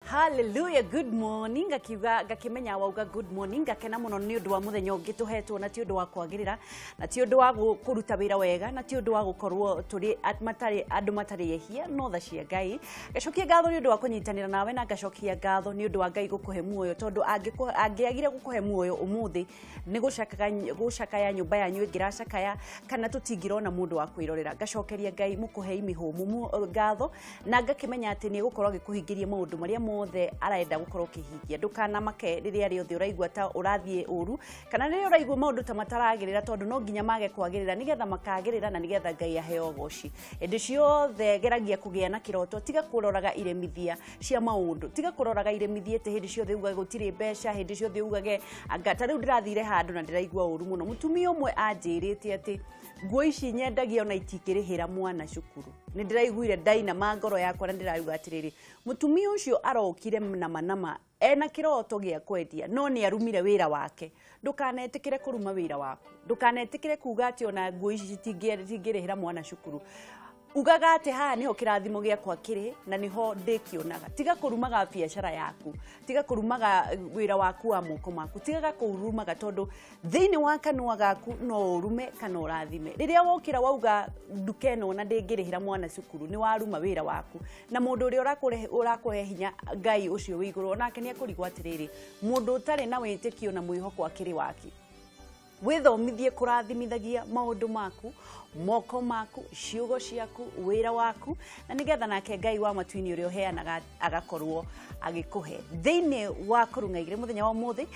Hallelujah, good morning. Ngakiuga ngakimenya wauga good morning, ngakena muno ni undu wa muthenya ungi tuhetwo, na ti undu wa kwagirira, na ti undu wa kuruta wira wega, na ti undu wa gukorwo turi matari andu matari ehia, no tha cia Ngai. Ngacokia ngatho ni undu wa kunyitanira nawe, na ngacokia ngatho ni undu wa Ngai gukuhe muoyo, tondu angiagire gukuhe muoyo umuthi ni gucakaya nyumba yanyu ingiracakaya, kana tutingirona mundu wa kwirorera. Ngacokeria Ngai mukuhe mihumu ngatho, na ngakimenya ati ni gukorwo agikuhingiria maundu maria mothe arenda gukorwo kihingia. Ndukanamake riria riothe uraigua ta urathie uru, kana riria uraigua maundu ta mataragirira, tondu no nginya mage kwagirira nigetha makagirira, na nigetha Ngai aheo goci. Indi ciothe geragia kugia na kiroto, tiga kuroraga iremithia cia maundu, tiga kuroraga iremithia ati hindi ciothe ugage gutiri mbeca, hindi ciothe ugage anga. Ta riu ndirathire handu na ndiraigua uru muno. Mutumia umwe anjirite ati nguo ici nyendagia ona itingirihira mwana cukuru. Ni ndiraiguire ndaina ma ngoro yakwa, na ndirauga atiriri, mutumia ucio arokire na manama ena kiroto gia kwendia, no ni arumire wira wake. Ndukanetikire kuruma wira waku, ndukanetikire kuga ati ona nguo ici citingirihira mwana cukuru. Ugaga ati haha niho kirathimo giakwa kiri na niho ndikionaga. Tiga kurumaga biacara yaku, tiga kurumaga wira waku wa moko maku, tigaga kurumaga, tondu thiini wa kanua gaku no urume kana urathime. Riria wokira wauga nduka ĩno na ndingirihira mwana cukuru, ni waruma wira waku, na mundu uria urakuhe hinya Ngai ucio wi iguru onake ni akurigwo atiriri, mundu utari na witikio na mwihoko akiri waki. Withomithie kurathimithagia maundu maku, moko maku, ciugo ciaku, wira waku, na nigetha nake Ngai wa matuini uria uheanaga agakorwo agikuhe. Thiini wa kurung'aigire muthenya wa umuthi,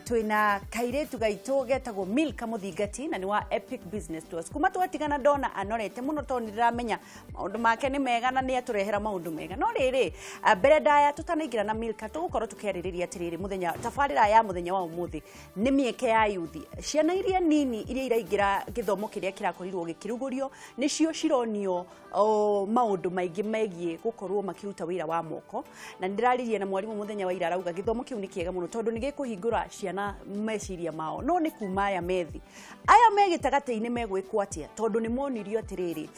twina kairitu gaitu getagwo Milka Muthingati, na ni wa Epic Business Tours. Kuma twatigana ndona anorete muno, tondu ndiramenya maundu make ni mega na ni aturehera maundu mega. No riri, mbere ndaya tutanaingira na Milka, tugukorwo tukiaririria atiriri muthenya tabarira ya muthenya wa umuthi ni mieke ya yuthi, ciana iria nini iria iraingira githomo kiria kirakorirwo gikirugurio, nicio cironio maundu maingi megie gukorwo makiruta wira wa moko. Na ndiraririe na mwarimu muthenya wa ira, arauga githomo kiu ni kiega muno tondu ni gikuhingura ciana meciria mao, no ni kuma aya methi aya me gitagati-ini megwikwo atia, tondu ni monirio atiriri,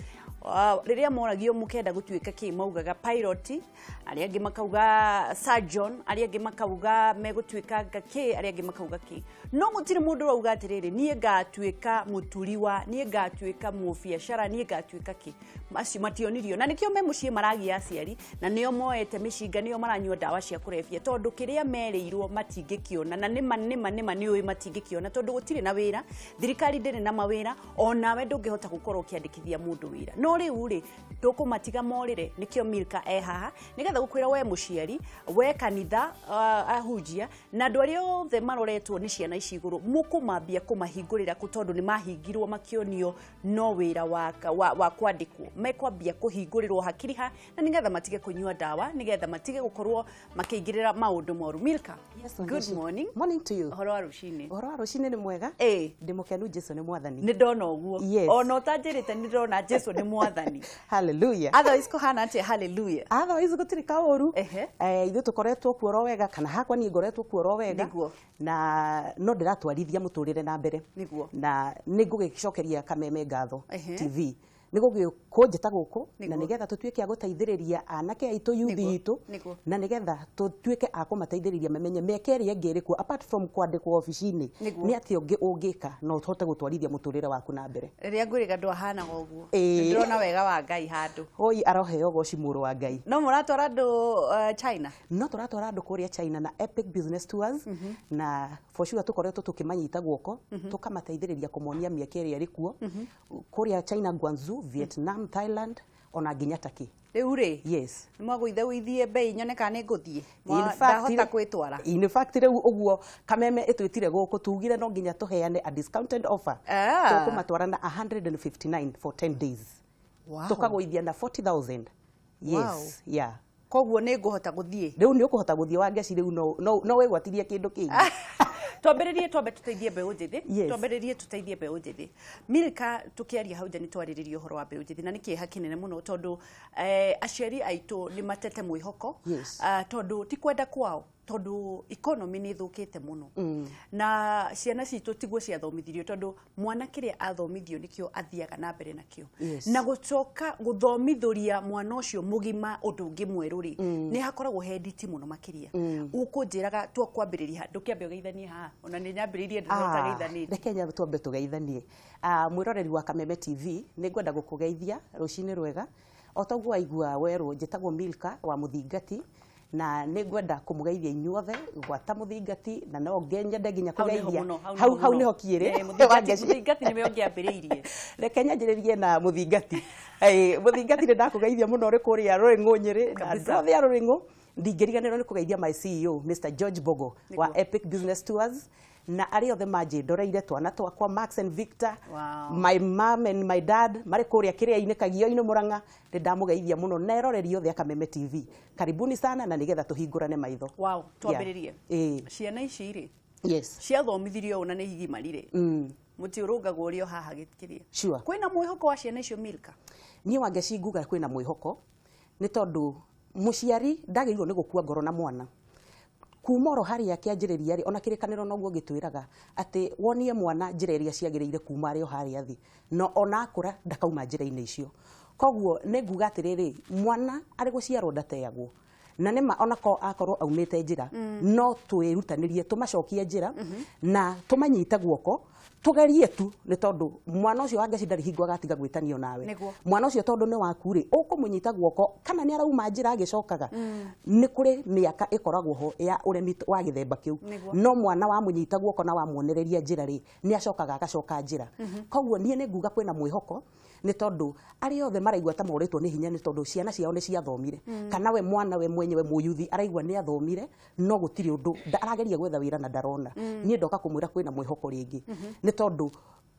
riria moragio mukenda gutuika ki, maugaga pilot, aria angi makauga surgeon, aria angi makauga megutuika ki, aria angi makauga ki, no gutiri mundu rauga atiriri nie ngatuika muturiwa, nie ngatuika mubiacara, nie ngatuika ki. Macio mationirio, na nikio me mucii maragia aciari, na nio moete micinga, nio maranyua ndawa cia kurebia, tondu kiria mereirwo matingikiona, na nima nima nima niui matingikiona, tondu gutiri na wira, thirikari ndiri na mawira, onawe ndungihota gukorwo ukiandikithia mundu wira. No riu ri tukumatiga morire, nikio Milka e haha nigetha gukwira we muciari, we kanitha, ahunjia na andu aria othe maroretwo ni ciana ici iguru, mukumambia kumahingurira ku, tondu ni mahingirwo makionio no wira wa kwandikwo, mekwambia kuhingurirwo hakiri ha, na nigetha matige kunyua ndawa, nigetha matige gukorwo makiingirira maundu moru. Milka, yes, good morning. Morning to you. Uhoro wa rucini? Uhoro wa rucini ni mwega. Ndi mukenu, Jesu ni mwathani. Ni ndona uguo. Yes. Ona utanjirite ni ndona Jesu ni mwathani. Hallelujah. Otherwise kuhana atia? Hallelujah. Otherwise gutiri kauru. Ithuĩ tukoretwo kuo wega, kana hakwa ni ngoretwo kuo wega. Niguo. Na no ndiratwarithia muturire na mbere. Niguo. Na nĩngũgĩcokeria Kameme ngatho TV nĩ gũkũnjĩta gũkũ, na nĩgetha tũtuĩke a gũteithĩrĩria anake aitũ, yuthi itũ, na nĩgetha tũtuĩke a kũmateithĩrĩria mamenye mĩeke ĩrĩa ĩngĩ ĩrĩ kuo apart from kwandĩkwo obici-inĩ, nĩ atĩa ũngĩ ũngĩka na ũhote gũtwarithia mũtũrĩre waku na mbere. Rĩrĩa ngwĩrĩga ndwahanaga ũguo, ndĩrona wega wa Ngai handũ. Oi, aroheo goci mũrũ wa Ngai. No mũratwara andũ China? No tũratwara andũ kũrĩa China na Epic Business Tours, na for sure tũkoretwo tũkĩmanyita guoko, tũkamateithĩrĩria kũmonia mĩeke ĩrĩa ĩrĩ kuo kũrĩa China, Guangzhou, Vietnam, Thailand, ona nginya Turkey. Riu ri? Yes. Ni mwagũithe ũithie mbei nyone kana nĩ ngũthiĩ. Ndahota kwĩtwara. In fact riu ũguo Kameme ĩtwĩtire gũkũ tugire no nginya tũheane a discounted offer. Tũkũmatwara na 159 for 10 days. Wow. Tũkagũithia na 40,000. Yes. Wow. Yeah. Koguo nĩ ngũhota gũthiĩ. Riu nĩ ũkũhota gũthiĩ wa ngeci riu no wĩgwatirie kĩndũ kĩngĩ. Twambĩrĩrie twambe tũteithie mbeũ njĩthĩ. Yes. Twambĩrĩrie tũteithie mbeũ njĩthĩ. Milka, tũkĩaria hau nja nĩ twarĩrĩria ũhoro wa mbeũ njĩthĩ, na nĩ kĩeha kĩnene mũno tondũ aciari aitũ nĩ matete mwĩhoko. Yes. Tondũ ti kwenda kwao. Tondu economy nĩ ĩthũkĩte mũno na ciana citũ tiguo ciathomithirio, tondu mwana kĩrĩa athomithio nĩkĩo athiaga na mbere nakĩo. Na gũcoka gũthomithũria mwana ũcio mũgima ũndũ ũngĩ mwerũ rĩ, nĩ hakoragwo he nditi mũno makĩria. Ũkũnjĩraga twakwambĩrĩria ndũkĩambe ũgeithanie haha, ona nĩ nyambĩrĩirie ndũtageithanĩtie. Reke nyambe twambe tũgeithanie. Mwĩroreri wa Kameme TV, nĩ ngwenda gũkũgeithia rũcinĩ rwega. O toguo waigua werũ, njĩtagwo Milka wa Mũthingati, na nĩ ngwenda kũmũgeithia inyuothe gwata Mũthingati, na no nyende nginya kũgeithia hau hau nĩho kiĩrĩ. Mũthingati nĩwe ũngĩambĩrĩirie. Reke nyanjĩrĩrie na Mũthingati. Mũthingati, nĩ ndakũgeithia mũno ũrĩ kũrĩa Rũrĩng'ũ Nyĩrĩ, na andũ othe a Rũrĩng'ũ. Ndingĩriganĩrwo nĩ kũgeithia my CEO Mr George Bogo wa Epic Business Tours, na arĩa othe manjĩndoreire, twana twakwa Max and Victor. My mom and my dad marĩ kũrĩa kĩrĩa-inĩ Kagio-inĩ Mũrang'a, nĩ ndamũgeithia mũno, na eroreri othe a Kameme TV, karibuni sana, na nĩgetha tũhingũrane maitho. Wow, twambĩrĩrie. Ciana ici rĩ, ciathomithirio ũũ na nĩ igimarire, mũtĩ ũrũngagwo ũrĩ o haha gĩkĩrĩa. Kwĩna mwĩhoko wa ciana icio, Milka? Niĩ Wangeci nguga kwĩna mwĩhoko, nĩ tondũ mũciari ndagĩrĩirwo nĩ gũkua ngoro na mwana kuma oro harĩa kĩanjĩrĩria rĩ. Ona kĩrĩkanĩro noguo gĩtwĩraga atĩ wonie mwana njĩra ĩrĩa ciagĩrĩire kuma arĩ o harĩa thĩ, no ona akũra ndakauma njĩra-inĩ icio. Koguo nĩ nguga atĩrĩrĩ, mwana arĩ gũciarwo ndateagwo, na nĩma onako akorwo aumĩte njĩra, no twĩrutanĩrie tũmacokie njĩra na tũmanyite guoko, tugerie tu, nĩ tondũ mwana ũcio wa Ngeci ndarĩ hingo agatiga gwĩtanio nawe. Mwana ũcio tondũ nĩ waku rĩ, ũkũmũnyita guoko kana nĩ arauma njĩra agĩcokaga. Nĩ kũrĩ mĩaka ĩkoragwo ho ya ũremi wa gĩthemba kĩu, no mwana wamũnyita guoko na wamuonereria njĩra rĩ, nĩ acokaga agacoka njĩra. Koguo niĩ nĩ nguga kwĩna mwĩhoko, nĩ tondũ arĩa othe maraigua ta morĩtwo nĩ hinya nĩ tondũ ciana ciao nĩ ciathomire, kana we mwana we mwenyewe mũyuthi araigua nĩ athomire no gũtirĩ ũndũ, arageria gwetha wĩra na ndarona, niĩ ndoka kũmwĩra kwĩna mwĩhoko rĩngĩ, nĩ tondũ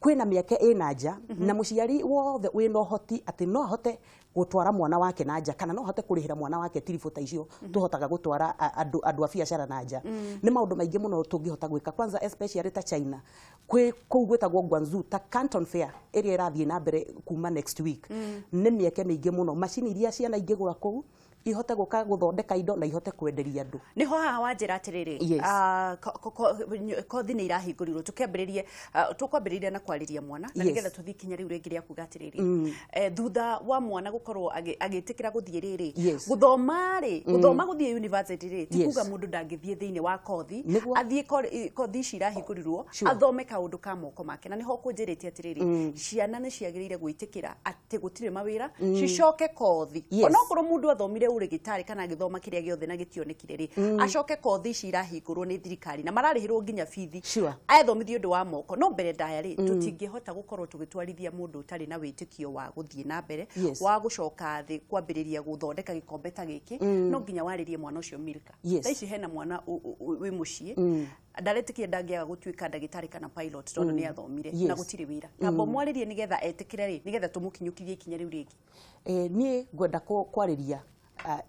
kwĩna mĩeke ĩna nja, na mũciari wothe wĩna ũhoti atĩ no ahote gũtwara mwana wake na nja, kana no ahote kũrĩhĩra mwana wake tiribũ ta icio tũhotaga gũtwara andũ a biacara na nja. Nĩ maũndũ maingĩ mũno tũngĩhota gwĩka, kwanza especially ta China, kwĩ kũu gwĩtagwo Guangzhou, ta Canton Fair ĩrĩa ĩrathiĩ na mbere kuma next week. Nĩ mĩeke mĩingĩ mũno, macini iria ciana ingĩgũra kũu ihote gũka gũthondeka indo na ihote kwenderia andũ. Niho haha wanjĩra atĩrĩrĩ, kothi nĩ irahingũrirwo, tũkĩambĩrĩrie, tũkwambĩrĩria na kwarĩria mwana na nĩgetha tũthiĩ kinya rĩu rĩngĩ rĩa kuga atĩrĩrĩ, thutha wa mwana gũkorwo agĩtĩkĩra gũthiĩ rĩrĩ gũthoma rĩ, gũthoma gũthiĩ university rĩ, ti kuga mũndũ ndangĩthiĩ thĩinĩ wa kothi, athiĩ kothi ici irahingũrirwo, athome kaũndũ ka moko make. Na nĩho kũnjĩrĩte atĩrĩrĩ, ciana nĩ ciagĩrĩire gwĩtĩkĩra atĩ gũtirĩ mawĩra, cicoke kothi, onokorwo mũndũ athomire ũrĩgĩtarĩ kana agĩthoma kĩrĩa gĩothe na gĩtionekire rĩ, acoke kothi ici irahingũrwo nĩ thirikari na mararĩhĩrwo nginya bithi, ethomithio ũndũ wa moko. No mbere ndaya rĩ, tũtingĩhota gũkorwo tũgĩtwarithia mũndũ ũtarĩ na wĩtĩkio wa gũthiĩ na mbere, wa gũcoka thĩ kwambĩrĩria gũthondeka gĩkombe ta gĩkĩ, no nginya warĩrie mwana ũcio, Milka. Thaa ici hena mwana wĩ mũciĩ ndaretĩkia ndangĩaga gũtuĩka ndagĩtarĩ kana pilot tondũ nĩ athomire na gũtirĩ wĩra. Tamba mwarĩrie nĩgetha etĩkĩre rĩ, nĩgetha tũmũkinyũkithie ikinya rĩu rĩngĩ. Niĩ ngwenda kwarĩria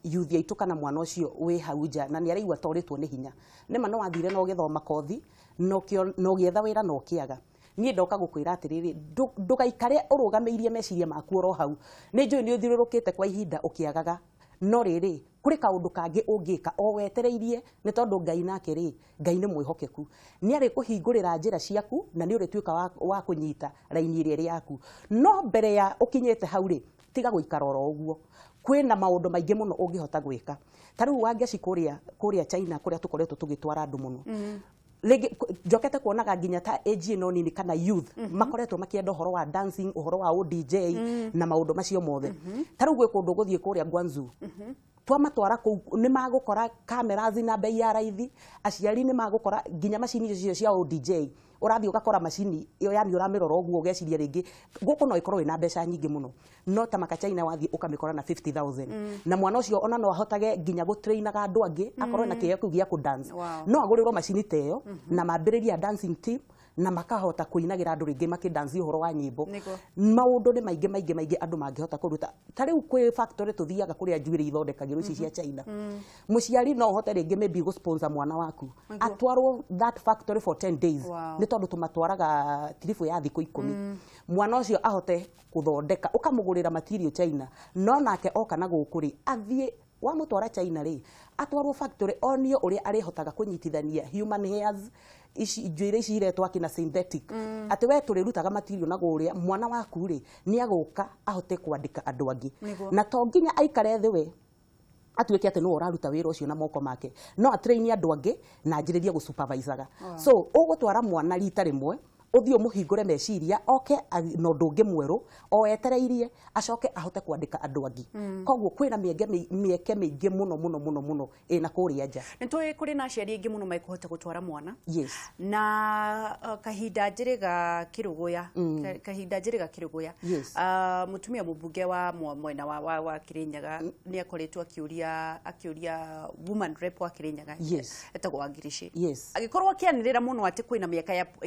yuthi aitũ kana mwana ũcio wĩ hau nja na nĩ araigua torĩtwo nĩ hinya. Nĩma no wathire na ũgĩthoma kothi na ũgĩetha wĩra na ũkĩaga. Niĩ ndoka gũkwĩra atĩrĩrĩ, ndũgaikare ũrũgamĩirie meciria maku oro hau. Nĩ njũĩ nĩ ũthiũrũrũkĩte kwa ihinda ũkĩagaga, no rĩrĩ kũrĩ kaũndũ kangĩ ũngĩka o wetereirie, nĩ tondũ Ngai nake rĩ, Ngai nĩ mwĩhokeku, nĩ arĩ kũhingũrĩra njĩra ciaku na nĩ ũrĩtuĩka wa kũnyita raini ĩrĩa ĩrĩ yaku. No mbere ya ũkinyĩte hau rĩ, tiga gũikara oro ũguo, kwĩna maũndũ maingĩ mũno ũngĩhota gwĩka. Ta rĩu Wangeci kũrĩa China kũrĩa tũkoretwo tũgĩtwara andũ mũno, rĩngĩ njokete kuonaga nginya ta age ĩno nini kana youth makoretwo makĩenda ũhoro wa dancing, ũhoro wa DJ na maũndũ macio mothe. Ta rĩu gwĩ kũndũ gũthiĩ kũrĩa Guangzhou, twamatwara kũu nĩ magũkora cameras na bei ya raithi, aciari nĩ magũkora nginya macini icio cia DJ. Ũrathiĩ ũgakora macini ĩyo, yani ũramĩrora ũguo ũgeciria rĩngĩ gũkũ no ĩkorwo ĩna mbeca nyingĩ mũno, no ta maka China wathiĩ ũkamĩkora na 50,000, na mwana ũcio ona no ahotage nginya gũtrainaga andũ angĩ, akorwo na kĩheo kĩu gĩa kũ dance, no agũrĩrwo macini ta ĩyo na mambĩrĩria dancing team na makahota kũinagĩra andũ rĩngĩ makĩdance ũhoro wa nyĩmbo. Maũndũ nĩ maingĩ maingĩ maingĩ andũ mangĩhota kũruta. Ta rĩu kwĩ factory tũthiaga kũrĩa njuĩrĩ ithondekagĩrwo ici cia China. Mũciari no ũhote rĩngĩ maybe gũ-sponsor mwana waku atwarwo that factory for 10 days, nĩ tondũ tũmatwaraga tiribũ ya thikũ 10. Mwana ũcio ahote gũthondeka, ũkamũgũrĩra material China, no nake oka na gũkũ rĩ, athiĩ Wamũtwara China rĩ, atwarwo factory onio ũrĩa arĩhotaga kũnyitithania human hairs ici, njuĩrĩ ici iretwo akina synthetic, atĩ we tũrĩrutaga material na gũrĩa mwana waku rĩ nĩ agũka ahote kwandĩka andũ angĩ. Na to nginya aikare thĩ we atuĩke atĩ nĩwe ũraruta wĩra ũcio na moko make, no atrain andũ angĩ na anjĩrĩrie gũsupervisaga. So ũgũtwara mwana rita rĩmwe, ũthiĩ ũmũhingũre meciria, oke na ũndũ ũngĩ mwerũ o etereirie acoke ahote kwandĩka andũ angĩ. Koguo kwĩna mĩeke mĩingĩ mũno mũno mũno mũno ĩna kũrĩa nja. Nĩ tũĩ kũrĩ na aciari aingĩ mũno mekũhota gũtwara mwana. Yes. Na kahinda njĩrĩ ga kĩrũgũya, kahinda njĩrĩ ga kĩrũgũya. Yes. Mũtumia mũmbunge wa mwena wa Kĩrĩnyaga nĩ akoretwo akĩũria woman rep wa Kĩrĩnyaga. Yes. Etagwo Wangirici. Yes. Agĩkorwo akĩanĩrĩra mũno atĩ kwĩna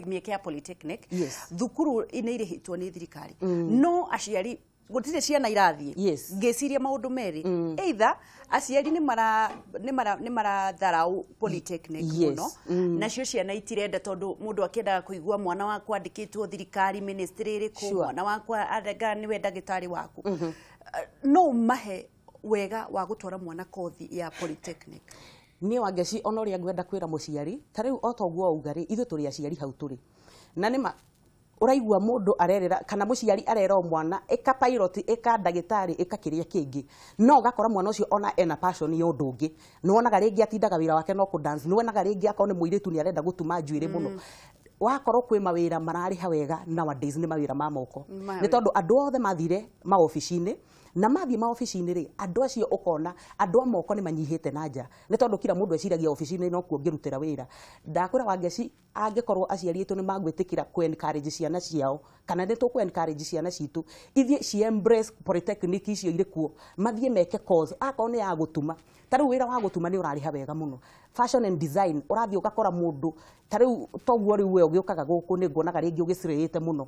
mĩeke ya polytechnic. Yes. Thukuru nĩ irĩhĩtwo nĩ thirikari, no aciari gũtirĩ ciana irathiĩ. Yes. Ngĩciria maũndũ merĩ, either aciari nĩ maratharau polytechnic mũno, nacio ciana itirenda, tondũ mũndũ akĩendaga kũigua mwana wakwa andĩkĩtwo thirikari ministry ĩrĩkũ, mwana wakwa arega nĩwe ndagĩtarĩ waku. No mahe wega wa gũtwara mwana kothi ya polytechnic. Niĩ Wangeci, ona ũrĩa ngwenda kwĩra mũciari ta rĩu o ta ũguo wauga rĩ, ithuĩ tũrĩ aciari hau tũrĩ na nĩma ũraigua mũndũ arerera kana mũciari arera o mwana ĩka pilot, ĩka ndagĩtarĩ, ĩka kĩrĩa kĩngĩ, no ũgakora mwana ũcio ona ena passion ya ũndũ ũngĩ. Nĩ wonaga rĩngĩ atindaga wĩra wake no kũ dance, nĩ wonaga rĩngĩ akorwo nĩ mũirĩtu nĩ arenda gũtuma njuĩrĩ mũno. Wakorwo kwĩ mawĩra mararĩha wega nowadays nĩ mawĩra ma moko, nĩ tondũ andũ othe mathire maobici-inĩ, na mathiĩ maobici-inĩ rĩ, andũ acio ũkona andũ a moko nĩ manyihĩte na nja, nĩ tondũ kila mũndũ eciragia obici-inĩ no kuo ngĩrutĩra wĩra. Ndakwĩra Wangeci, angĩkorwo aciari aitũ nĩ magwĩtĩkĩra kũ encourage ciana ciao, kana nĩ tũkũ encourage ciana citũ ithiĩ ci embrace polytechnic icio irĩ kuo, mathiĩ meke course akorwo nĩ ya gũtuma. Ta rĩu wĩra wa gũtuma nĩ ũrarĩha wega mũno. Fashion and design, ũrathiĩ ũgakora mũndũ ta rĩu toguo rĩu we ũgĩũkaga gũkũ nĩ nguonaga rĩngĩ ũgĩcirĩte mũno,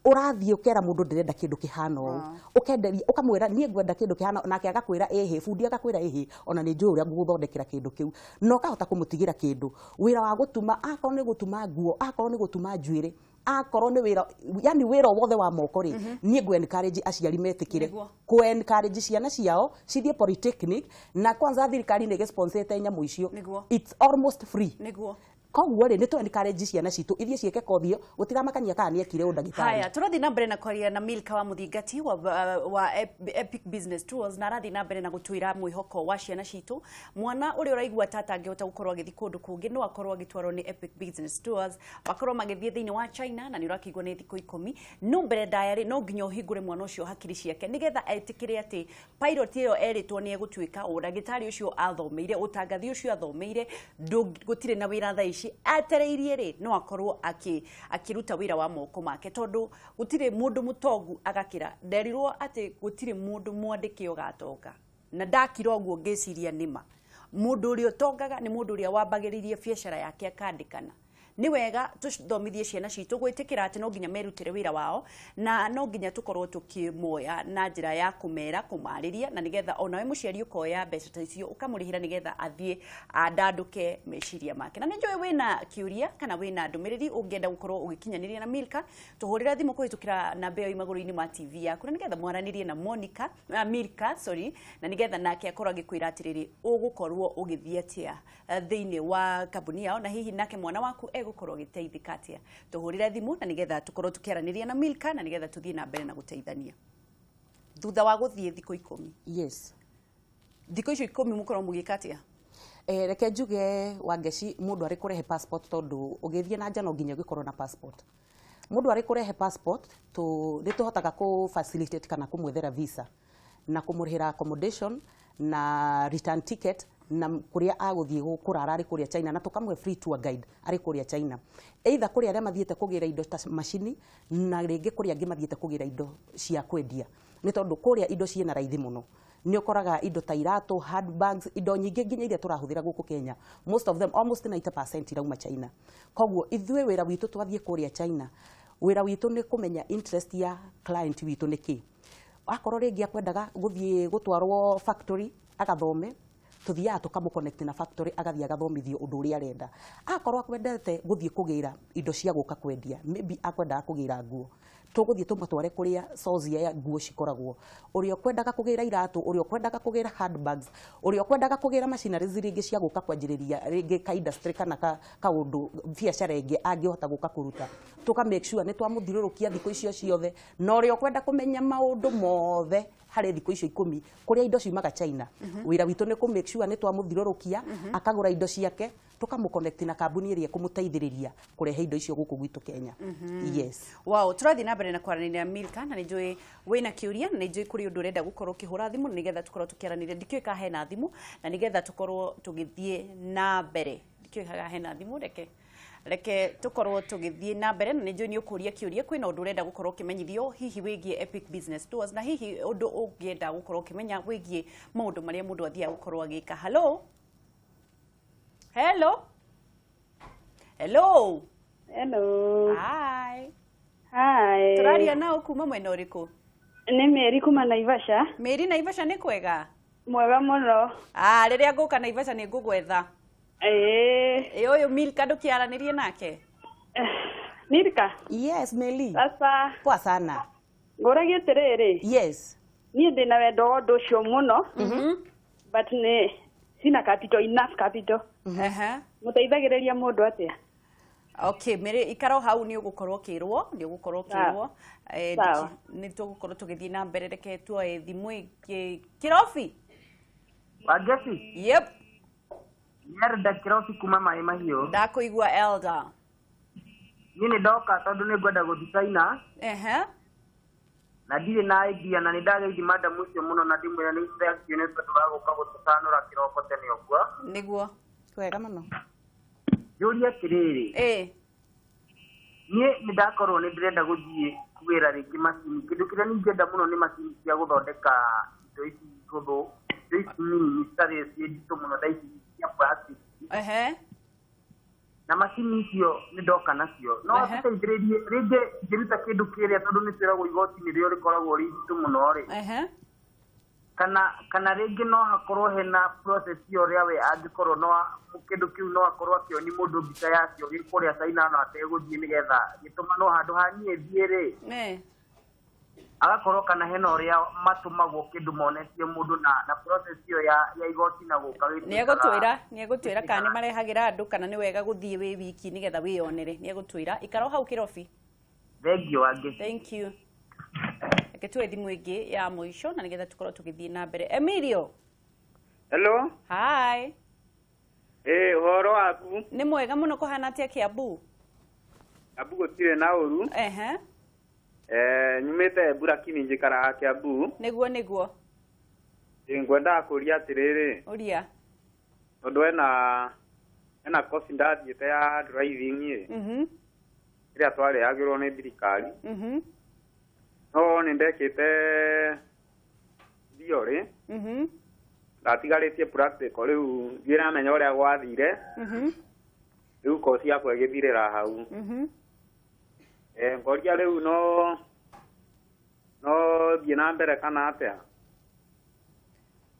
ũrathiĩ ũkera mũndũ ndĩrenda kĩndũ kĩhana ũũ, ũkenderia ũkamwĩra niĩ ngwenda kĩndũ kĩhana, nake agakwĩra ĩhĩ, bundi agakwĩra ĩhĩ, ona nĩ njũĩ ũrĩa ngũgũthondekera kĩndũ kĩu, na ũkahota kũmũtigĩra kĩndũ. Wĩra wa gũtuma, akorwo nĩ gũtuma nguo, akorwo nĩ gũtuma njuĩrĩ, akorwo nĩ wĩra, yani wĩra wothe wa moko rĩ, niĩ ngũ encourage aciari metĩkĩre kũ encourage ciana ciao cithiĩ polytechnic. Na kwanza thirikari nĩ ĩgĩsponsete nyamũ icio, it's almost free. Koguo rĩ, nĩ tũ encourage ciana citũ ithiĩ ciĩke kothi ĩyo, gũtiramakania kana nĩ ekire ũndagĩtarĩ. Haya, tũrathiĩ na mbere na kwaria na Milka wa Mũthingati wa Epic Business Tours, na arathiĩ na mbere na gũtwĩra mwĩhoko wa ciana citũ. Mwana ũrĩa ũraigua tata angĩhota gũkorwo agĩthiĩ kũndũ kũngĩ, no akorwo agĩtwarwo nĩ Epic Business Tours, makorwo magĩthiĩ thĩinĩ wa China, na nĩ ũrakĩigua nĩ thikũ 10. No mbere ndaya rĩ, no nginya ũhingũre mwana ũcio hakiri ciake nĩgetha etĩkĩre atĩ pilot ĩyo erĩtwo nĩ egũtuĩka, ũndagĩtarĩ ũcio athomeire, ũtangathi ũcio athomeire, gũtirĩ na wĩra thaa ici atereirie rĩ, no akorwo akĩruta wĩra wa moko make, tondũ gũtirĩ mũndũ mũtongu agakĩra. Nderirwo atĩ gũtirĩ mũndũ mwandĩke ũgatonga, na ndakira ũguo ngĩciria nĩma mũndũ ũrĩa ũtongaga nĩ mũndũ ũrĩa wambagĩrĩirie biacara yake akandĩkana. Nĩ wega tũthomithie ciana citũ gwĩtĩkĩra atĩ no nginya merutĩre wĩra wao, na no nginya tũkorwo tũkĩmoya na njĩra ya kũmera, kũmarĩria, na nĩgetha onawe mũciari ũkoya mbeca ta icio ũkamũrĩhĩra nĩgetha athiĩ andandũke meciria make. Na nĩ njũĩ wĩna kĩũria kana wĩna ndũmĩrĩri ũngĩenda gũkorwo ũgĩkinyanĩria na Milka, tũhũrĩre thimũ kũhĩtũkĩra namba ĩyo magũrũ-inĩ ma TV yaku, na nĩgetha mwaranĩrie na Monica, Milka, sorry, na nĩgetha nake akorwo agĩkwĩra atĩrĩrĩ ũgũkorwo ũgĩthiĩ atĩa thĩinĩ wa kambuni yao, na hihi nake mwana waku egũkorwo agĩteithĩka atĩa. Tũhũrĩre thimũ na nĩgetha tũkorwo tũkĩaranĩria na Milka, na nĩgetha tũthiĩ na mbere na gũteithania. Thutha wa gũthiĩ thikũ 10. Yes. Thikũ icio 10 mũkorwo mũgĩka atĩa? Reke njuge Wangeci, mũndũ arĩ kũrehe passport, tondũ ũgĩthiĩ na nja no nginya ũgĩkorwo na passport. Mũndũ arĩ kũrehe passport, nĩ tũhotaga kũ facilitate kana kũmwethera visa na kũmũrĩhĩra accommodation na return ticket na kũrĩa agũthiĩ kũrara arĩ kũrĩa China, na tũkamũhe free tour guide arĩ kũrĩa China. Either kũrĩ arĩa mathiĩte kũgĩra indo ta macini, na rĩngĩ kũrĩ angĩ mathiĩte kũgĩra indo cia kwendia, nĩ tondũ kũrĩa indo ciĩna raithi mũno. Nĩ ũkoraga indo ta iratũ, handbags, indo nyingĩ nginya iria tũrahũthĩra gũkũ Kenya, most of them, almost 90% irauma China. Koguo ithuĩ wĩra witũ twathiĩ kũrĩa China, wĩra witũ nĩ kũmenya interest ya client witũ nĩ kĩ. Akorwo rĩngĩ akwendaga gũthiĩ gũtwarwo factory agathome, tũthiaga tũkamũ connect na factory, agathiĩ agathomithio ũndũ ũrĩa arenda. Akorwo akwendete gũthiĩ kũgĩra indo cia gũka kwendia, maybe akwendaga kũgĩra nguo, Tũgũthiĩ tũmatware kũrĩa source ya nguo cikoragwo, ũrĩa ũkwendaga kũgĩra iratũ, ũrĩa ũkwendaga kũgĩra handbags, ũrĩa ũkwendaga kũgĩra machineries rĩngĩ cia gũka kwanjĩrĩria rĩngĩ ka industry kana ka kaũndũ biacara ĩngĩ angĩhota gũka kũruta. Tũka make sure nĩ twamũthiũrũrũkia thikũ icio ciothe. Na ũrĩa ũkwenda kũmenya maũndũ mothe harĩ thikũ icio 10 kũrĩa indo ciumaga China, wĩra witũ nĩ kũ make sure nĩ twamũthiũrũrũkia akagũra indo ciake, tũkamũconnect na kambuni ĩrĩa ĩkũmũteithĩrĩria kũrehe indo icio gũkũ gwitũ Kenya. Yes. Wow, tũrathiĩ na mbere na kwaranĩria Milka, na nĩnjũĩ wĩna kĩũria, na nĩnjũĩ kũrĩ ũndũ ũrenda gũkorwo ũkĩhũra thimũ nĩgetha tũkorwo tũkĩaranĩria. Ndikĩũĩ kana hena thimũ, na nĩgetha tũkorwo tũgĩthiĩ na mbere. Ndikĩũĩ kana hena thimũ, reke tũkorwo tũgĩthiĩ na mbere, na nĩnjũĩ nĩ ũkũria kĩũria, kwĩna ũndũ ũrenda gũkorwo ũkĩmenyithio hihi wĩgiĩ Epic Business Tours, na hihi ũndũ ũngĩenda gũkorwo ũkĩmenya wĩgiĩ maũndũ marĩa mũndũ athiaga gũkorwo agĩka. Hello, hello, hello. Hello. Hi. Hi. Tũraria nao kuma mwena ũrĩkũ? Nĩ Mary kuma Naivasha. Mary, Naivasha nĩ kwega? Mwega mũno. Ah, rĩrĩa ngũka Naivasha nĩ ngũgwetha. Ĩĩ. Ĩ ũyũ Milka ndũkĩaranĩrie nake? Milka. Yes, Meli. Sasa. Poa sana. Ngũragia atĩrĩrĩ. Yes. Niĩ ndĩna wendo wa ũndũ ũcio mũno. But nĩ sina capital, enough capital. Mũteithagĩrĩria mũndũ atĩa? Okay, Mary, ikara hau nĩ ũgũkorwo ũkĩrwo, nĩ ũgũkorwo ũkĩrwo. Sawa. Nĩ tũgũkorwo tũgĩthiĩ na mbere, reke tuoe thimũ ĩngĩ. Kĩrobi? Wangeci? Yep. Elda Kĩrobi kuma Maĩ Mahiũ. Ndakũigua Elda. Niĩ nĩ ndoka tondũ nĩ ngwenda gũthiĩ China. Na ndirĩ na idea, na nĩ ndageithi madam ũcio mũno na ndĩmwĩra nĩ thank you nĩ tondũ wa gũka gũtũcanũra kĩroko tene ũguo. Nĩguo. Wega mũno. Njũrie atĩrĩrĩ. Niĩ nĩ ndakorwo nĩ ndĩrenda gũthiĩ kũgĩra rĩngĩ macini. Kĩndũ kĩrĩa ningĩenda mũno nĩ macini cia gũthondeka indo ici hũthũ, indo ici nini citarĩ ciĩ nditũ mũno ta ici cia plastic. Na macini icio nĩ ndoka nacio. No tũteithĩrĩrie rĩngĩ ngĩruta kĩndũ kĩrĩa tondũ nĩ twĩragwo igoti nĩrĩo rĩkoragwo rĩ iritũ mũno rĩ. Kana rĩngĩ no hakorwo hena process ĩyo ũrĩa we angĩkorwo no kĩndũ kĩu no akorwo akĩoni mũndũ mbica yakĩo gĩ kũrĩa China no ategũthiĩ nĩgetha gĩtũmanwo handũ ha niĩ thiĩ rĩ. Agakorwo kana hena ũrĩa matũmagwo kĩndũ monetie mũndũ na process ĩyo ya igoti na gũka gĩtuĩkaga. Nĩegũtwĩra kana nĩ marehagĩra andũ kana nĩ wega gũthiĩ wĩ wiki nĩgetha wĩyonere. Nĩegũtwĩra. Ikara o hau Kĩrobi. Thank you, Wangeci. Thank you. Reke tuoe thimũ ĩngĩ ya mũico na nĩgetha tũkorwo tũgĩthiĩ na mbere. Emilio. Hello. Hi. Ũhoro waku? Nĩ mwega mũno, kũhana atĩa Kiambu? Kiambu gũtirĩ na ũru. Nyumĩte Embu lakini njikaraga Kiambu. Nĩguo, nĩguo. Ngwendaga kũria atĩrĩrĩ. Ũria. Tondũ hena course ndathiĩte ya driving ĩ. Ĩrĩa twarehagĩrwo nĩ thirikari. No nĩ ndekĩte theory. Ndatigarĩtie practical, rĩu ndiramenya ũrĩa gwathire. Rĩu course yakwa ĩgĩthirĩra hau. Ngoria rĩu no thiĩ na mbere kana atĩa?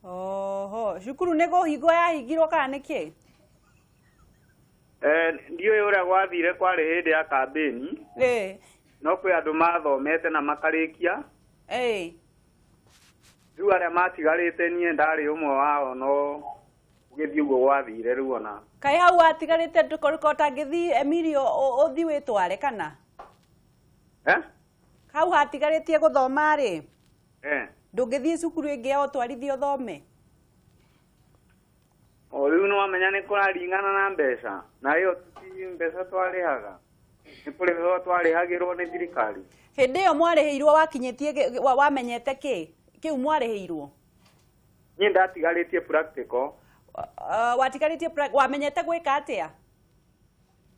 Oho, cukuru nĩ kũhingwo yahingirwo kana nĩkĩ? Ndiũĩ ũrĩa gwathire, kwarĩ hĩndĩ ya kambĩni. No kwĩ andũ mathomete na makarĩkia. Rĩu arĩa matigarĩte niĩ ndarĩ ũmwe wao, no gũgĩthiĩ ũguo gwathire rĩu ona. Kaĩ hau watigarĩte ndũkorwo ũtangĩthiĩ Emilio ũthiĩ wĩtware kana? Hau hatigarĩtie gũthoma rĩ? Ndũngĩthiĩ cukuru ĩngĩ ya ũtwarithia ũthome? O rĩu nĩwamenya nĩ kũraringana na mbeca, na ĩyo ti mbeca twarĩhaga. Nĩ kũrĩhwo twarĩhagĩrwo nĩ thirikari. Hĩndĩ ĩyo mwarĩhĩirwo wakinyĩtie wamenyete kĩ? Kĩu mwarĩhĩirwo? Niĩ ndatigarĩtie practical. Watigarĩtie wamenyete gwĩka atĩa?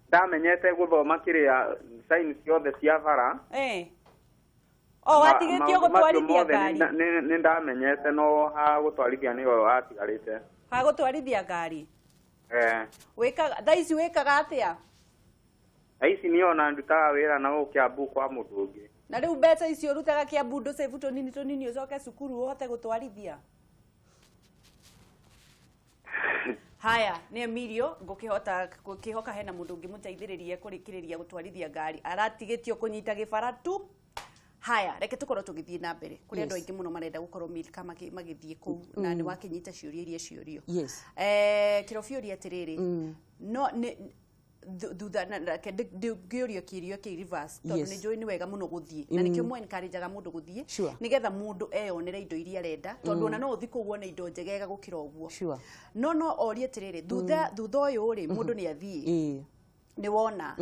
Ndamenyete gũthoma kĩrĩa sign ciothe cia bara. O watigĩtio gũtwarithia ngari? Nĩ ndamenyete no ha gũtwarithia nĩho hatigarĩte. Ha gũtwarithia ngari? Wĩkaga thaa ici wĩkaga atĩa? Thaa ici niĩ ona ndutaga wĩra na gũkũ Kiambu kwa mũndũ ũngĩ. Na rĩu mbeca icio ũrutaga Kiambu ndũcĩbu tũnini tũnini ũcoke cukuru ũhote gũtwarithia? Haya, nĩ Emilio, ngũkĩhota ngũkĩhoka hena mũndũ ũngĩmũteithĩrĩria kũrĩkĩrĩria gũtwarithia ngari. Aratigĩtio kũnyita gĩbara tu. Haya, reke tukorwo tugithie na mbere kuri andu aingi muno marenda gukorwo Milka magithie kuu na ni wakinyita ciuria iria ciurio. Kĩrobi ũria atĩrĩrĩ, no nĩ thutha reke ngĩũrio kĩũria kĩ reverse tondũ nĩ njũĩ nĩ wega mũno gũthiĩ na nĩkĩo mwe encourageaga mũndũ gũthiĩ nĩgetha mũndũ eyonere indo iria arenda tondũ ona no ũthiĩ kũu wone indo njegega gũkĩra ũguo. No orie atĩrĩrĩ, thutha ũyũ rĩ mũndũ nĩ athiĩ nĩ wona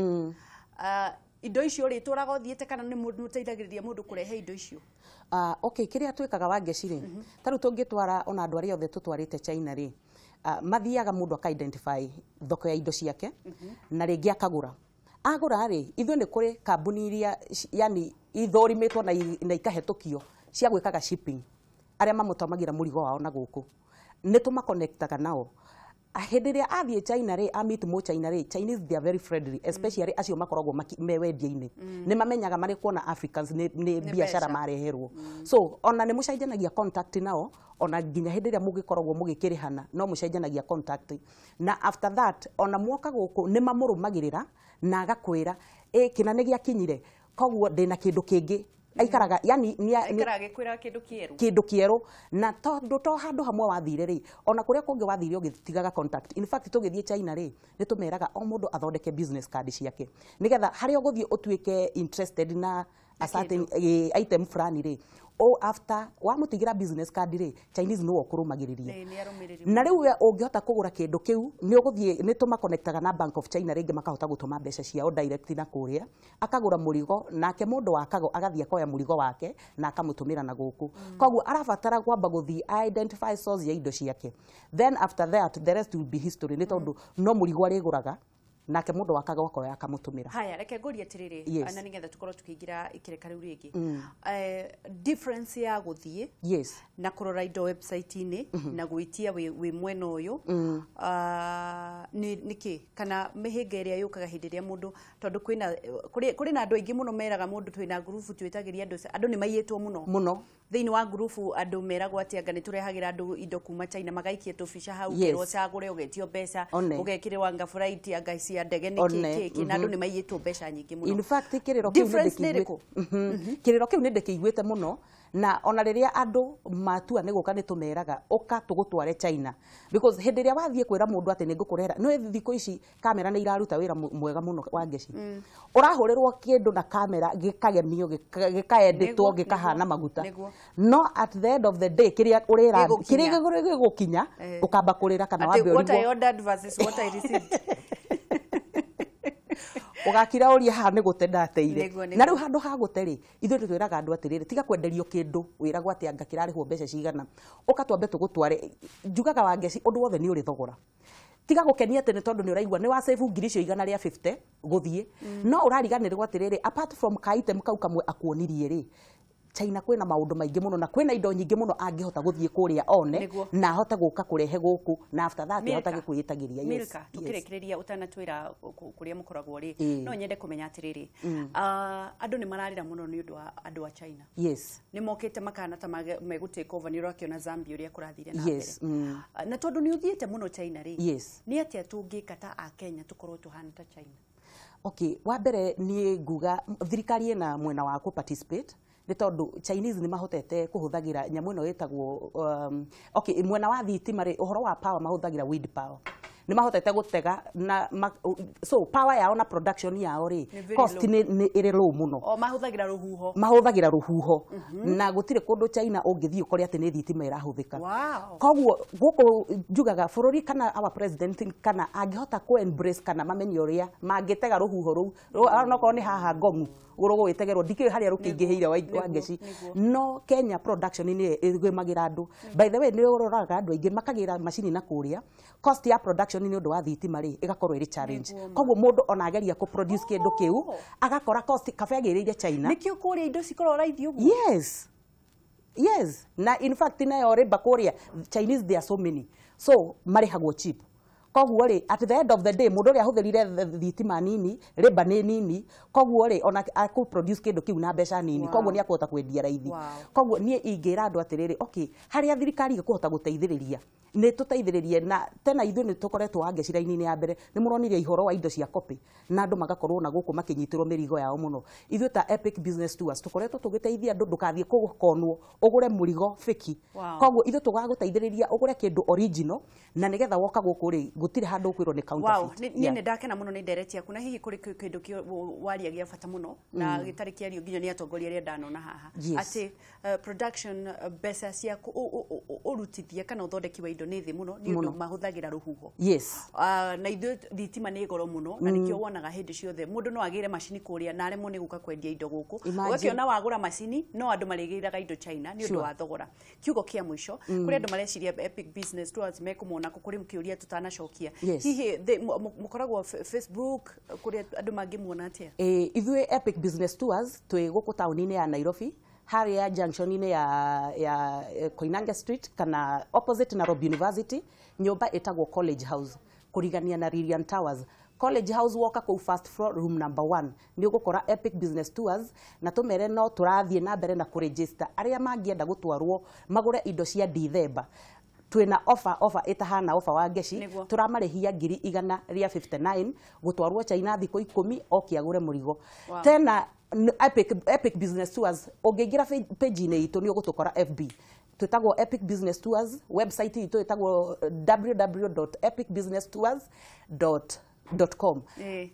indo icio rĩ tũraga ũthiĩte kana nĩ mũndũ ũteithagĩrĩria mũndũ kũrehe indo icio? Okay, kĩrĩa twĩkaga Wangeci rĩ, ta rĩu tũngĩtwara ona andũ arĩa othe tũtwarĩte China rĩ, mathiaga mũndũ aka identify thoko ya indo ciake na rĩngĩ akagũra. Agũra rĩ, ithuĩ nĩ kũrĩ kambuni iria yani ithũrimĩtwo na ikahetũkio cia gwĩkaga shipping, arĩa mamũtũmagĩra mũrigo wao na gũkũ nĩ tũmakonektaga nao. Hĩndĩ ĩrĩa athiĩ China rĩ, a meet mũ China rĩ, Chinese they are very friendly, especially acio makoragwo me wendia-inĩ. Nĩ mamenyaga marĩ kuona Africans nĩ biacara mareherwo. So ona nĩ mũcenjanagia contact nao, ona nginya hĩndĩ ĩrĩa mũgĩkoragwo mũgĩkĩrĩhana no mũcenjanagia contact. Na after that ona mwoka gũkũ nĩ mamũrũmagĩrĩra na agakwĩra kĩna nĩ gĩakinyire, koguo ndĩna kĩndũ kĩngĩ. Aikaraga yani aikaraga gĩkwĩra kĩndũ kĩerũ, kĩndũ kĩerũ. Na tondũ to handũ hamwe wathire rĩ, ona kũrĩa kũngĩ wathire ũgĩtigaga contact. In fact tũgĩthiĩ China rĩ, nĩ tũmeraga o mũndũ athondeke business card ciake nĩgetha harĩa ũgũthiĩ ũtuĩke interested na a certain item fulani rĩ, o after wamũtigĩra business card rĩ, Chinese nĩwe ũkũrũmagĩrĩria. Na rĩu we ũngĩhota kũgũra kĩndũ kĩu nĩ ũgũthiĩ, nĩ tũmakonektaga na Bank of China rĩngĩ makahota gũtũma mbeca ciao direct na kũrĩa, akagũra mũrigo nake mũndũ wa kago agathiĩ akoya mũrigo wake na akamũtũmĩra na gũkũ. Koguo arabatara kwamba gũthiĩ identify source ya indo ciake, then after that the rest will be history, nĩ tondũ no mũrigo arĩgũraga nake mũndũ wa kago akoya akamũtũmĩra. Haya, reke ngũrie atĩrĩrĩ, na nĩgetha tũkorwo tũkĩingĩra ikĩreka rĩu rĩngĩ. Difference ya gũthiĩ na kũrora indo website-inĩ na gwĩtia wĩ mwena ũyũ nĩ kĩ, kana mĩhĩnga ĩrĩa yũkaga hĩndĩ ĩrĩa mũndũ, tondũ kũrĩ na andũ aingĩ mũno meraga mũndũ twĩna ngurubu twĩtagĩria andũ, andũ nĩ maiyĩtwo mũno mũno thĩinĩ wa ngurubu. Andũ meragwo atĩ anga nĩ tũrehagĩra andũ indo kuma China, magaikia tũbica hau kerwo cagũre, ũgetio mbeca, ũgekĩrĩrwo anga flight anga cia ndege nĩ kĩ, na andũ nĩ maiyĩtwo mbeca nyingĩ mũno. In fact kĩrĩro kĩu nĩ ndĩkĩiguĩte mũno, na ona rĩrĩa andũ matua nĩ gũka nĩ tũmeraga ũka tũgũtware China, because hĩndĩ ĩrĩa wathiĩ kwĩra mũndũ atĩ nĩ ngũkũrehera, nĩ thikũ ici kamera nĩ iraruta wĩra mwega mũno Wangeci. Ũrahũrĩrwo kĩndũ na kamera gĩkagemio, gĩkaendetwo, gĩkahana maguta, no at the end of the day kĩrĩa ũrĩra kĩrĩa gĩgũkinya ũkamba kũrĩra kana wambe ũrigwo what I ordered versus what I received. Ũgakira ũria haha nĩ gũte ndateire. Na rĩu handũ ha gũte rĩ, ithuĩ tũtwĩraga andũ atĩrĩrĩ, tiga kwenderio kĩndũ wĩragwo atĩ anga kĩrarĩhwo mbeca cigana, ũka twambe tũgũtware. Njugaga Wangeci ũndũ wothe nĩ ũrĩ thogora. Tiga gũkenia atĩ nĩ tondũ nĩ ũraigua nĩ wa save ngiri icio 150 gũthiĩ, no ũrariganĩrwo atĩrĩrĩ, apart from ka item kau kamwe akuonirie rĩ, China kwĩna maũndũ maingĩ mũno na kwĩna indo nyingĩ mũno angĩhota gũthiĩ kũrĩa one na ahote gũka kũrehe gũkũ, na after that ahote kwĩĩtagĩria. Milka, tũkĩrĩkĩrĩria ũtanatwĩra kũrĩa mũkoragwo rĩ, no nyende kũmenya atĩrĩrĩ, andũ nĩ mararĩra mũno nĩ ũndũ wa andũ a China. Nĩ mokĩte makana ta megũ take over, nĩ ũrakĩona Zambia ũrĩa kũrathire na mbere. Na tondũ nĩ ũthiĩte mũno China rĩ, nĩ atĩa tũngĩka ta a Kenya tũkorwo tũhana ta China? Okay, wa mbere niĩ nguga thirikari ĩna mwena wa kũ participate, nĩ tondũ Chinese nĩ mahotete kũhũthagĩra nyamũ ĩno ĩtagwo okay, mwena wa thitima rĩ, ũhoro wa power mahũthagĩra wind power. Nĩ mahotete gũtega na so power yao na production yao rĩ, cost nĩ ĩrĩ low mũno. O mahũthagĩra rũhuho. Mahũthagĩra rũhuho. Na gũtirĩ kũndũ China ũngĩthiĩ ũkore atĩ nĩ thitima ĩrahũthĩka. Koguo gũkũ njugaga bũrũri kana our president kana angĩhota kũ embrace kana mamenye ũrĩa mangĩtega rũhuho rũu, onokorwo nĩ haha Ngong'u rũgũgĩtegerwo, ndikĩũĩ harĩa rũkĩingĩhĩire Wangeci. No Kenya production nĩ ĩgĩmagĩra andũ. By the way nĩ ũroraga andũ aingĩ makagĩra macini na kũrĩa, cost ya production nĩ ũndũ wa thitima rĩ ĩgakorwo ĩrĩ challenge. Koguo mũndũ ona ageria kũ produce kĩndũ kĩu agakora cost kabe agĩrĩire China. Nĩkĩo kũrĩa indo cikoragwo raithi ũguo. Yes. Yes. Na in fact nayo rĩmba kũrĩa Chinese there are so many, so marĩhagwo cheap. Koguo rĩ, at the end of the day mũndũ ũrĩa ahũthĩrire thitima nini, labour nĩ nini, koguo rĩ ona akũ produce kĩndũ kĩu na mbeca nini. Koguo nĩ akũhota kwendia raithi. Koguo niĩ ingĩra andũ atĩrĩrĩ, okay, harĩa thirikari ĩkũhota gũteithĩrĩria nĩ tũteithĩrĩrie. Na tena ithuĩ nĩ tũkoretwo Wangeci raini-inĩ ya mbere, nĩ mũronire ihoro wa indo cia copy na andũ magakorwo na gũkũ makĩnyitĩrwo mĩrigo yao mũno. Ithuĩ ta Epic Business Tours tũkoretwo tũgĩteithia andũ ndũkathiĩ kũkonwo ũgũre mũrigo fake. Koguo ithuĩ tũgagũteithĩrĩria ũgũre kĩndũ original, na nĩgetha woka gũkũ rĩ gũtirĩ handũ ũkwĩrwo nĩ counterfeit. Niĩ nĩ ndakena mũno nĩ ndereti yaku, na hihi kũrĩ kĩndũ waria gĩa bata mũno na gĩtarĩ kĩario nginya nĩ atongoria arĩa ndanona haha, atĩ production mbeca cia ũrutithia kana ũthondeki wa indo nĩ thĩ mũno nĩ ũndũ mahũthagĩra rũhuho. Na ithuĩ thitima nĩ goro mũno, na nĩkĩo wonaga hĩndĩ ciothe mũndũ no agĩre macini kũrĩa na aremwo nĩ gũka kwendia indo gũkũ. Ũgakĩona wagũra macini no andũ marĩgĩraga indo China nĩ ũndũ wa thogora. Kiugo kĩa mũico kũrĩ andũ mareciria Epic Business Tours mekũmona kũrĩ kĩũria tutanacokia, hihi mũkoragwo Facebook kũrĩa andũ mangĩmuona atĩa? Ithuĩ Epic Business Tours twĩ gũkũ taũni-inĩ ya Nairobi, harĩa junction-inĩ ya Koinange Street kana opposite Nairobi University, nyũmba ĩtagwo College House kũrigania na Lilian Towers. College House woka kũu first floor room number 1 nĩ ũgũkora Epic Business Tours, na tũmere no tũrathiĩ na mbere na kũregister arĩa mangĩenda gũtwarwo magũre indo cia Dithemba. Twĩna offer ĩtahana offer Wangeci, tũramarĩhia 159 gũtwarwo China thikũ 10 oke agũre mũrigo. Tena Epic Business Tours ũngĩingĩra page-inĩ itũ nĩ ũgũtũkora FB, twĩtagwo Epic Business Tours, website itũ ĩtagwo www.epicbusinesstours.com.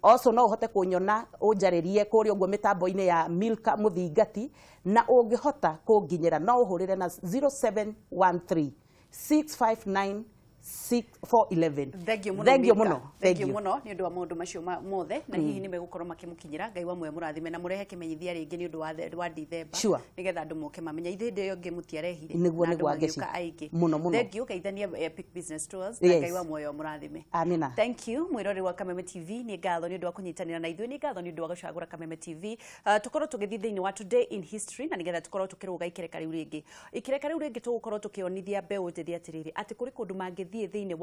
Also no ũhote kũnyona ũnjarĩrie kũrĩa ũguo mĩtambo-inĩ ya Milka Mũthingati, na ũngĩhota kũnginyĩra no ũhũrĩre na 0713 659 6411. Thank you mũno. Thank you mũno nĩ ũndũ wa maũndũ macio mothe, na hihi nĩ megũkorwo makĩmũkinyĩra. Ngai wa muoyo mũrathime na mũrehe kĩmenyithia rĩngĩ nĩ ũndũ wa Dithemba, nĩgetha andũ moke mamenya ithe hĩndĩ ĩyo ĩngĩ mũtiarehire nĩguo Wangeci aingĩ mũno mũno. Thank you geithania Epic Business Tours, na Ngai wa muoyo mũrathime. Amina. Thank you mwĩroreri wa Kameme TV, nĩ ngatho nĩ ũndũ wa kũnyitanĩra na ithuĩ, nĩ ngatho nĩ ũndũ wa gũcagũra Kameme TV. Tũkorwo tũgĩthiĩ thĩinĩ wa Today in History, na nĩgetha tũkorwo tũkĩrũga ikereka rĩu rĩngĩ. Ikereka rĩu rĩngĩ tũgũkorwo tũkĩonithia mbeũ njĩthĩ atĩrĩrĩ, atĩ kũrĩ kũndũ mangĩthiĩ thĩinĩ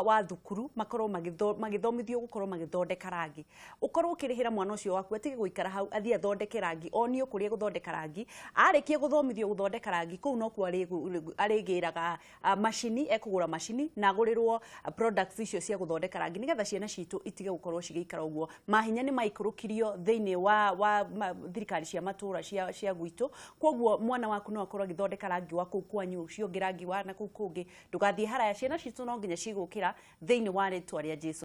wa thukuru makorwo magĩthomithio gũkorwo magĩthondeka rangi. Ũkorwo ũkĩrĩhĩra mwana ũcio waku atige gũikara hau, athiĩ athondeke rangi, onio kũrĩa gũthondeka rangi. Arĩkia gũthomithio gũthondeka rangi kũu nokuo arĩgĩraga macini, ekũgũra macini na agũrĩrwo products icio cia gũthondeka rangi, nĩgetha ciana citũ itige gũkorwo cigĩikara ũguo. Mahinya nĩ maikũrũkirio thĩinĩ wa thirikari cia matũra cia gwitũ, koguo mwana waku no akorwo agĩthondeka rangi wa kũu kwanyu, ũcio ũngĩ rangi wa na kũu kũngĩ. Ndũgathiĩ haraya, ciana citũ no nginya cigũkĩra thĩinĩ wa rĩtwa rĩa Jesũ.